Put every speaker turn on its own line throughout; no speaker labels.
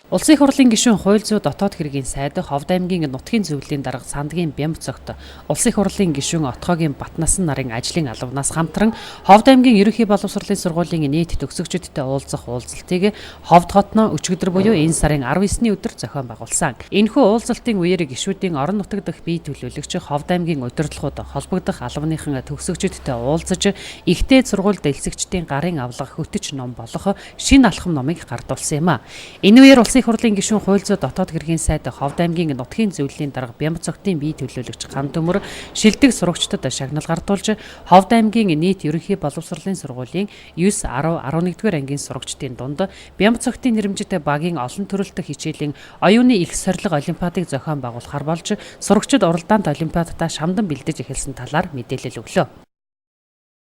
Улсын их хурлын гишүүн, хууль зүйн дотоод хэргийн сайд, Ховд аймгийн нутгийн зөвлөлийн дарга Сандгийн Бямбцогт Улсын их хурлын гишүүн Отгоогийн Батнасан нарын ажлын албанаас хамтран Ховд аймгийн ерөнхий боловсролын сургуулийн нийт төгсөгчдөдтэй уулзах уулзалтыг Ховд хотноо өчигдөр буюу энэ сарын 19-ний өдөр зохион байгуулсан. Энэхүү уулзалтын үеэр гишүүдийн орон нутаг дахь бие төлөөлөгч, Ховд аймгийн удирдлагууд холбогдох албаныхан төгсөгчдөдтэй уулзаж, ихтэй сургууль дэлсэгчдийн гарын авлага хөтөч ном болох шинэ алхам номыг гардуулсан юм а. Энэ үеэр Улсын их хурлын гишүүн, хууль зүйн дотоод хэргийн сайд, Ховд аймгийн нутгийн зөвлөлийн дарга Бямбцогтын бие төлөөлөгч Ган Төмөр шилдэг сурагчдад шагнал гардуулж, Ховд аймгийн нийт ерөнхий боловсролын сургуулийн 9, 10, 11-р ангийн сурагчдын дунд Бямбцогтын нэрэмжит багийн олон төрөлт хичээлийн оюуны их сорилго олимпиадыг зохион байгуулахар болж, сурагчид уралдаанд олимпиадаа шамдан бэлдэж эхэлсэн талаар мэдээлэл өглөө.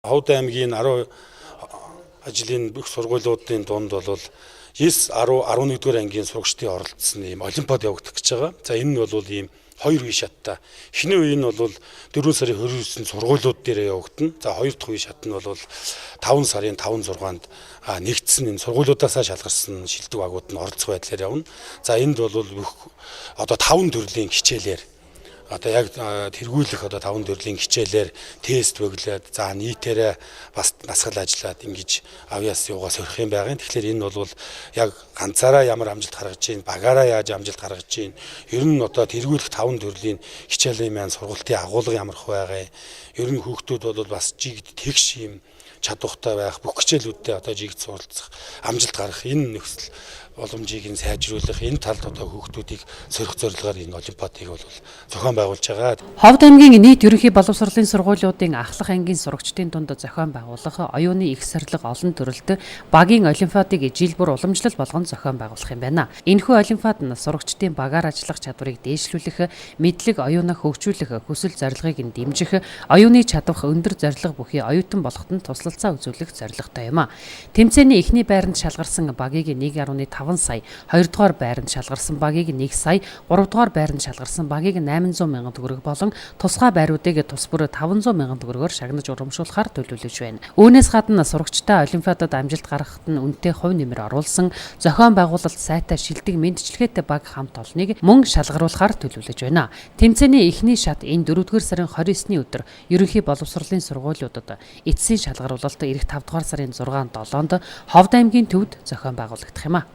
Ховд аймгийн 10 ажлын бүх сургуулиудын дунд бол 9, 10, 11-р ангийн сурагчдын оролцсон ийм олимпиад явагдах гэж байгаа. За, энэ нь бол ийм хоёр үе шаттай. Эхний үе нь бол 4 сарын 29-нд сургуулиуд дээр явагдана. За, хоёр дахь үе шат нь бол 5 сарын 5 6-нд нэгдсэн энэ сургуулиудаасаа шалгарсан шилдэг багууд нь оролцох байдлаар явна. За, энд бол бүх одоо 5 төрлийн хичээлээр, одоо яг тэргүүлэх одоо 5 төрлийн хичээлээр тест бөглөөд, за, нийтээрээ бас дасгал ажиллаад ингэж авьяас юугаа сорих юм байгаа. Тэгэхээр энэ бол яг ганцаараа ямар амжилт гаргаж чинь, багаараа яаж амжилт гаргаж чинь, ер нь одоо тэргүүлэх 5 төрлийн хичээлийн маань сургалтын агуулга ямар их байгаа. Ер нь хүүхдүүд бол бас жигд тэгш юм чадвартай байх, бүх хичээлүүддээ одоо жигд суралцах, амжилт гаргах энэ нөхцөл боломжийг нь сайжруулах энэ талд одоо хүүхдүүдийг сорих зорилгоор энэ олимпиадыг бол зохион байгуулж байгаа.
Ховд аймгийн нийт ерөнхий боловсролын сургуулиудын ахлах ангийн сурагчдын дунд зохион байгуулах оюуны их сорилго олон төрөлт багийн олимпиадыг жил бүр уламжлал болгон зохион байгуулах юм байна. Энэхүү олимпиад нь сурагчдын багаар ажиллах чадварыг дээшлүүлэх, мэдлэг оюунаа хөгжүүлэх хүсэл зорилгыг нь дэмжих, оюуны чадвах өндөр зорилго бүхий оюутан болоход нь туслалцаа үзүүлэх зорилготой юм а. Тэмцээний эхний байранд шалгарсан багийг 1.5 сая, 2 дугаар байранд шалгарсан багийг 1 сая, 3 дугаар байранд шалгарсан багийг 800 мянган төгрөг болон тусгай байруудыг тус бүр 500 мянган төгрөгөөр шагнаж урамшуулахар төлөвлөж байна. Үүнээс гадна сурагчтай олимпиадад амжилт гаргахад нь үнэтэй хувь нэмэр оруулсан зохион байгуулалт сайтай шилдэг мэндчилгээтэй баг хамт олныг мөн шалгаруулахар төлөвлөж байна. Тэмцээний эхний шат энэ 4-р сарын 29-ний өдөр ерөнхий боловсролын сургуулиудад, эцсийн шалгаруулалт ирэх 5 дугаар сарын 6-7-нд Ховд аймгийн төвд зохион байгуулагдах юм а.